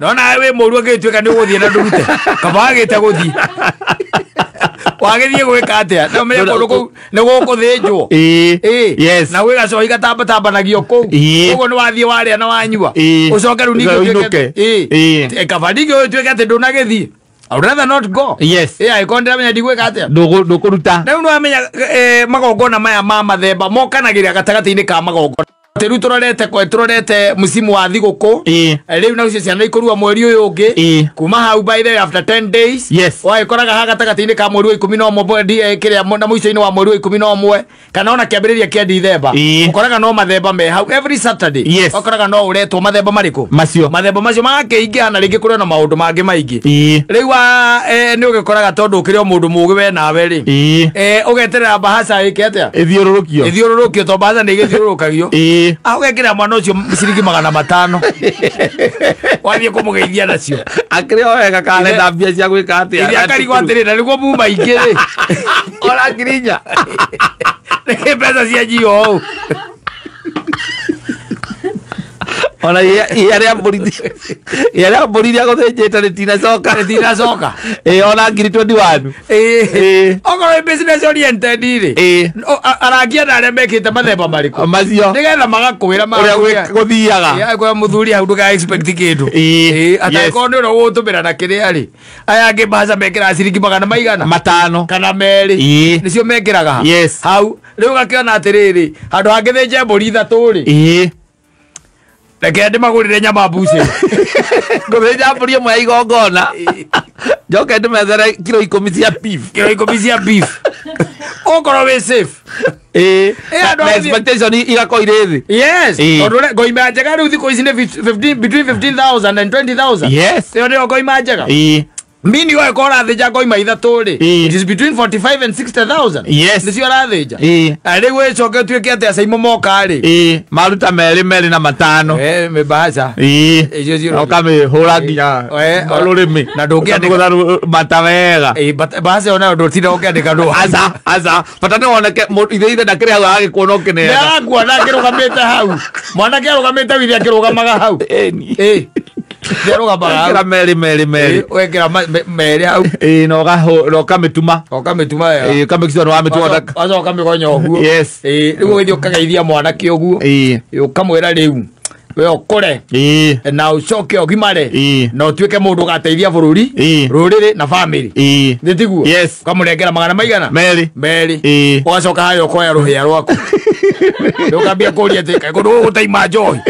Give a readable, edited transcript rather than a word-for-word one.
Nona wĩ mũru agĩtuĩka nĩ ũgũthiĩ na ndũrute kaba wagĩte gũthiĩ wagĩthiĩ gwĩka atĩa na ũmenye kũndũ kũu nĩ gũkũthĩnjwo. Ĩĩ. Yes. Na gwĩ gacohi gatambatambanagio kũu. Ĩĩ. Ũguo nĩ wathiĩ warĩa na wanyua. Ĩĩ. Ũcoke rĩu ningĩ Ũinũke. ũtuĩke- Ĩĩ. Ĩĩ. Kaba ningĩ ũtuĩke atĩ ndũnagĩthiĩ. I would rather not go. Yes. Ĩĩ, angĩkorwo ndĩramenya ndigwĩka atĩa. Ndũkũruta. Rĩu nĩwamenya magongona maya ma mathemba mokanagĩrĩra gatagatĩ-inĩ ka magongona. Rĩu tũrorete tũrorete msimu wa thigũkũ. Ĩĩ. Rĩu nacio ciana ikũrua mweri ũyũ ũngĩ. Ĩĩ. Kuma hau by the way, after 10 days. Yes. Wagĩkoraga haha gatagatĩ-inĩ ka mweri wa 11 kĩrĩa na mũico-inĩ wa mweri wa 11 kana ona kĩambĩrĩria kĩa Dithemba. Ĩĩ. Ũkoraga no mathemba me hau every Saturday. Yes. Ũkoraga no ũretwo mathemba marĩkũ? Macio. Mathemba macio magakĩingĩha na rĩngĩ kũrĩ na maũndũ mangĩ maingĩ. Ĩĩ. Rĩu nĩ ũgĩkoraga tondũ ũkĩrĩ o mũndũ mũũgĩ we nawe rĩ. Ĩĩ. Ũgeterera bahaca ĩke atĩa? Ĩthiũrũrũkio. Ĩthiũrũrũkio tondũ bahaca nĩ ĩgĩthiũrũrũkagio. Ĩĩ. Ũgekĩra mwana ũcio ciringi 500. Wathiĩ kũmũgeithia nacio. Akĩrĩ o wega karenda mbia cia gwĩka atĩa. Iria akarigwo atĩrĩ na nĩguo muma ingĩ rĩ. Ora ngirinya. Nĩ mbeca cia njio ũũ. Ona ihĩa rĩa mbũri ihĩa rĩa mbũri iria gũthĩnjĩte rĩtinacoka. Rĩtinacoka. Ĩĩ ona ngiri 21. Ĩĩ. Okorwo wĩ business oriented rĩ. Ĩĩ. Arangia na arĩa mekĩte mathemba marĩkũ. Macio. Nĩgetha magakwĩra Ũrĩa gũthiaga. Ĩĩ, kwa mũthuri hau ndũka expect kĩndũ. Ĩĩ. Ĩĩ, Yes. atakorwo nĩ ũrĩa ũgũtũmĩra na kĩrĩa rĩ. Aya angĩ mbaca mekĩraga ciringi magana maigana. 5. Kana 2. Ĩĩ. Nĩcio mekĩraga. Yes. Hau rĩu ũgakĩona atĩrĩrĩ handũ hangĩthĩnja mbũri 3 rĩ. Ĩĩ. Reke ndĩmagũrĩre nyama mbucĩrĩ. Ngũthĩnja mbũri ĩmwe ya igongona. Njoke ndĩmethere kiro 10 cia beef. Kiro 10 cia beef. Ũkorwo wĩ safe. Ĩĩ. Ĩĩ, andũ Na a gũthiĩ- expectation igakorwo irĩ thĩ. Yes. Ĩĩ. Tondũ ngoima njega rĩu thikũ ici nĩ 15 between 15,000 and 20,000. Yes. Ĩyo nĩyo ngoima njega. Ĩĩ. Mini oe ko ũrathĩnja ngoima 3 rĩ. Ĩĩ. It is between 45 and 60,000. Yes. Nĩcio ũrathĩnja. Ĩĩ. Na rĩu ĩcoke ũtuĩke atĩ acaimo moka rĩ. Ĩĩ. Maruta 2 2 na 5. Mĩbahaca. Ĩĩ. Icio ciũrũrio. Ũkamĩhũra nginya rũrĩmĩ. Na ndũngĩandĩka. Ũkamĩgũtha mata wega. Ĩĩ, but bahaca ĩyo nayo ndũtinda ũkĩandĩka ndũ. Aca, aca. Bata nĩ woneke ithe ndakĩrĩ hau agagĩkuona ũkĩneana. Nĩarakuona akĩrũgamĩte hau. Mwanake arũgamĩte withe akĩrũgamaga hau. Ĩni. Ĩĩ. Nĩarũgamaga hau. Ĩkĩra 2 2 2. Ĩĩ, ũgekĩra 2 hau. Ĩĩ, na ũkahũ- na ũkamĩtuma. Ũkamĩtuma wega. Ĩĩ, ũkamĩkicua nĩ wamĩtuma Wacoka ũkamĩgonya ũguo. Yes. Ĩĩ, rĩu ũgĩthiĩ ũkageithia mwanake ũguo. Ĩĩ. Ĩĩ, ũkamwĩra rĩu we ũkũre Ĩĩ. na ũcoke ũgimare Ĩĩ. na ũtuĩke mũndũ ũgateithia bũrũri Ĩĩ. rũrĩrĩ na bamĩrĩ. Ĩĩ. Nĩ tiguo? Yes. Ũkamũnengera magana maigana? 2. 2. Ĩĩ. Ũgacoka harĩa ũkoya rũhĩa rwaku. Nĩ ũkambia kũria atĩ kaĩ kũndũ gũkũ gũtaima njohi.